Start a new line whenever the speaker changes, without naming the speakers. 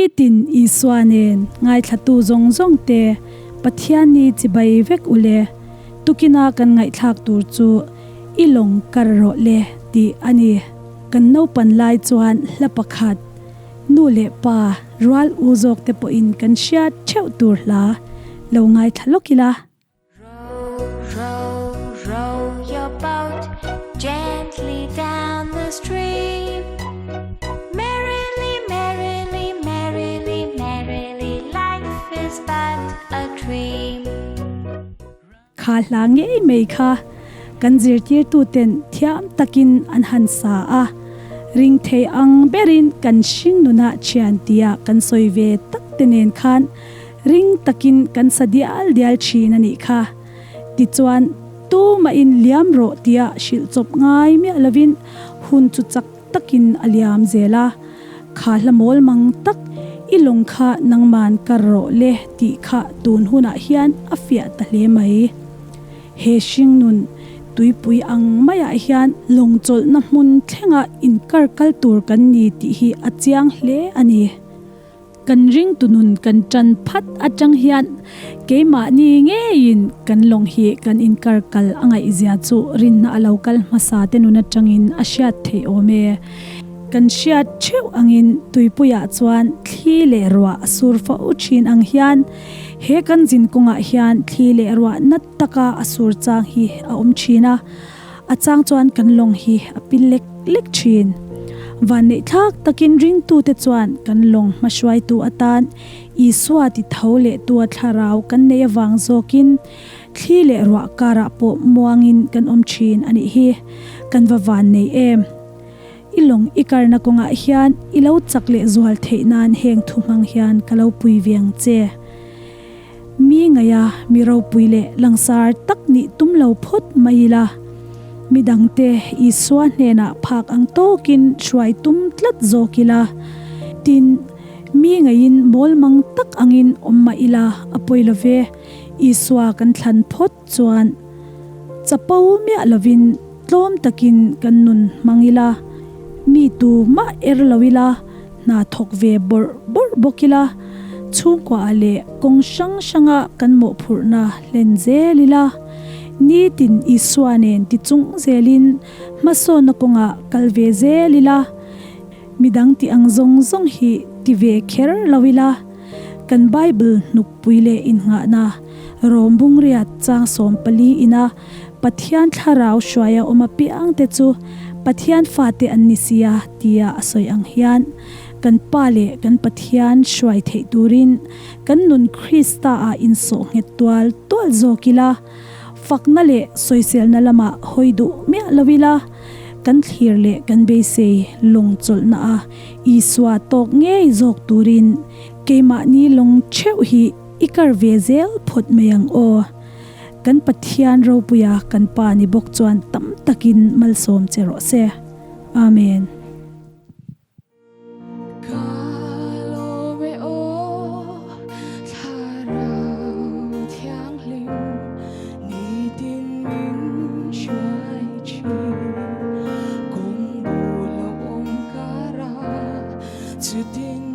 Nitin Isua nen ngaithlatu zawng zawng te Pathian ni chibai vek ule. Tukina kan ngaihthlak tur chu i lawng kar rawh le tih a ni. Kan naupan lai chuan hla pakhat, nu leh pa rual u zawk te pawhin kan hriat theuh tur hla lo ngaithla lawk ila.
Row, row, row your boat gently down the stream Merrily, merrily, merrily, merrily life is but a dream.
Kha hla ngei mai kha kan zirtirtuten thiam takin an han sa a, ring thei ang berin kan hring nunah thian tia kan sawi ve tak te nen khan ring takin kan sa dial dial thin a nih kha. Tichuan, tumahin liam rawh tia hrilh chawp ngai miah lovin hun chu chak takin a liam zel a, Kha hla mawl mang tak, i lawng kha nangman kar rawh le tih kha tun hunah hian a fiah ta hle mai. He hringnun tuipui ang maiah hian lawng chawlhna hmun thlenga inkar kal tur kan ni tih hi a chiang hle a ni. Kan ringtu nun kan tan phat atang hian keimahni ngeiin kan lawng hi kan inkar kal a ngaihzia chu rinna a lo kal hmasa te nun atangin a hriat theih awm e. Kan hriat theuh angin tuipuiah chuan thli leh ruah a sur fo thin ang hian he kan zin kawngah hian thli leh ruah nat taka a sur chang hi a awm thin a. A chang chuan kan lawng hi a pil lek lek thin. Vanneihthlak takin ringtute chuan kan lawng hmahruaitu atan Isua ti tho leh tua thlarau kan nei avang zawkin thli leh ruah karah pawh muangin kan awm thin a nih hi. Kan va vannei em! I lawng i karna kawngah hian i lo chak leh zual theih nan heng thu hmang hian ka lo pui ve ang che. Mi ngaia mi ropui leh langsar tak nih tum lo phawt mai ila, mi dangte Isua hnenah phak ang tawkin hruai tum tlat zawk ila, tin, mi ngaiin mawlmang tak angin awm mah ila a pawi lo ve, Isua kan thlan phawt chuan chapo miah lovin tlawm takin kan nun hmang ila, mi tu mah er lo ila, hna thawk ve bawrh bawrh bawk ila, chhungkuaah leh kawng hrang hranga kan mawhphurhna hlen zel ila, nitin Isua nen ti chung zelin hmasawnna kawngah kal ve zel ila, midang tih ang zawng zawng hi ti ve kher lo ila, kan Bible hnukpui leh innghahna Rom bungriat chang 14 ina Pathian thlarau hruaia awm apiang te chu Pathian fate an ni sia tia a sawi ang hian kan Pa leh kan Pathian hruai theih turin kan nun Krista ah insawh nghet tual tual zawk ila, fakna leh sawiselna lamah hawi duh miah lo ila, kan thlir leh kan beisei lawng chawlhna a Isua tawk ngei zawk turin keimahni lawng theuh hi i kar ve zel phawt mai ang aw. Kan Pathian ropuia kan Pa ni bawk chuan tam takin malsawm che rawh se. Amen.
Ka lawm e aw, Thlarau Thianghlim, nitin min hruai thin. Kawng bul a awm kar a, chutin.